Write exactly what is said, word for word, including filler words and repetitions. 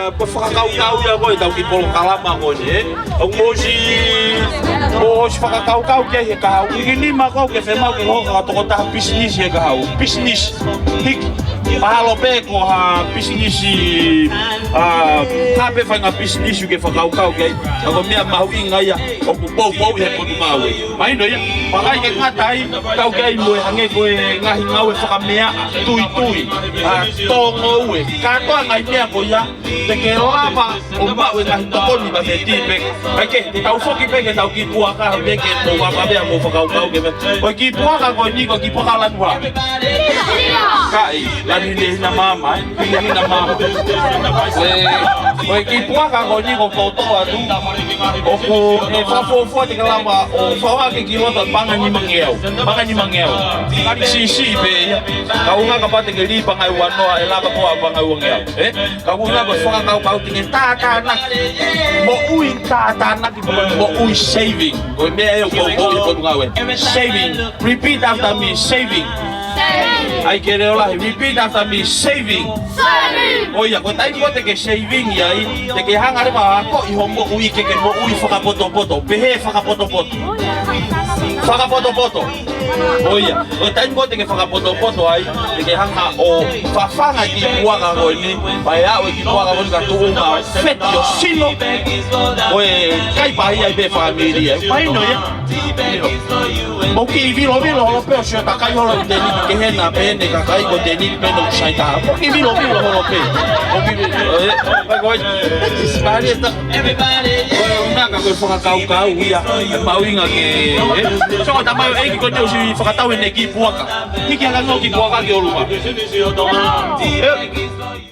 Ko e fakakaukau ia ko ē ʻetau kiʻi polokalama ko eni, ē? ʻOku mou ʻosi, mou ʻosi fakakaukau ki ai he kahaʻu. ʻIkai ke nima ko ē ke fiemaʻu ke hoko ha tokotaha pisinisi he kahaʻu. Pisinisi. Hiki. Mahalo pē ko ha pisinisi, ā, ka pē faʻahinga pisinisi ke fakakaukau ki ai. Ka ko e meʻa mahuʻinga ia ʻoku poupou he Potungāue. Mahino ia, vakai ke ngata ai, kau ki ai mo e hangē ko e ngaahi ngāue fakameaʻa, tuitui, ā, tō ngoue. Kātoa ngaahi meʻa ko ia, te ke lava ʻo maʻu e ngaahi tokoni mei he tea bag. Kae kehe, te tau foki pē ki heʻetau kiʻi puaka, pē ke mou vavevea mo fakakaukau ki he meʻa. Ko e kiʻi puaka ko eni ko e kiʻi puaka lanu hā? Kae, lanu hinehina maama, ē? Hinehina maama. Ko e, ko e kiʻi puaka ko eni ko e kotoa atu. ʻOku, ē, fakafuofua te ke lava ʻo fakaʻaongaʻi ki loto paʻanga ʻe nimangeau. Paʻanga ʻe nimangeau. Kali siʻisiʻi pē ia. Kaungā kapau te ke lī paʻanga ʻe uanoa, ʻe lava koā paʻanga ʻe uangeau. Ē? Ka ʻoku ʻuhinga ko e fakakaukau te ke tātānaki. Moʻui tātānaki, moʻui saving. Ko e meʻa ē ʻoku ou, ou, ou, ou, ou, saving. Repeat after me, saving. Saving. ʻAi ke leʻo lahi, repeat after me, saving. Saving. ʻIo, ko e taimi ko ē te ke saving ai, te ke hanga leva ʻo akoʻi hoʻo moʻui ke ke moʻui fakapotopoto. Pehē fakapotopoto. Fakapotopoto. ʻIo, ko e taimi ko ē te ke fakapotopoto ai, te ke hanga ʻo fafanga e kiʻi puaka ko eni, pea ʻe aʻu e kiʻi puaka ko eni ki ha tuʻunga feti ʻo sino, ko e kai pē ia ʻi he fāmili ai. Mahino ia. Mou kiʻi vilovilo holo pē ʻo sio takai holo ʻi he tēniti kehe na pē ʻene kakai ko e tēniti pē ʻoku sai taha. Mou kiʻi vilovilo holo pē. Mou kiʻi vilo, ē, ē, ko e, ko e, ko e ʻuhinga ko e fakakaukau ia, ʻe mahuʻinga ke, ē? So, ko e tamaioʻeiki ko eni ʻosi fakatau ʻene kiʻi puaka. Hiki hake ange hoʻo kiʻi puaka ki ʻolunga. Ē?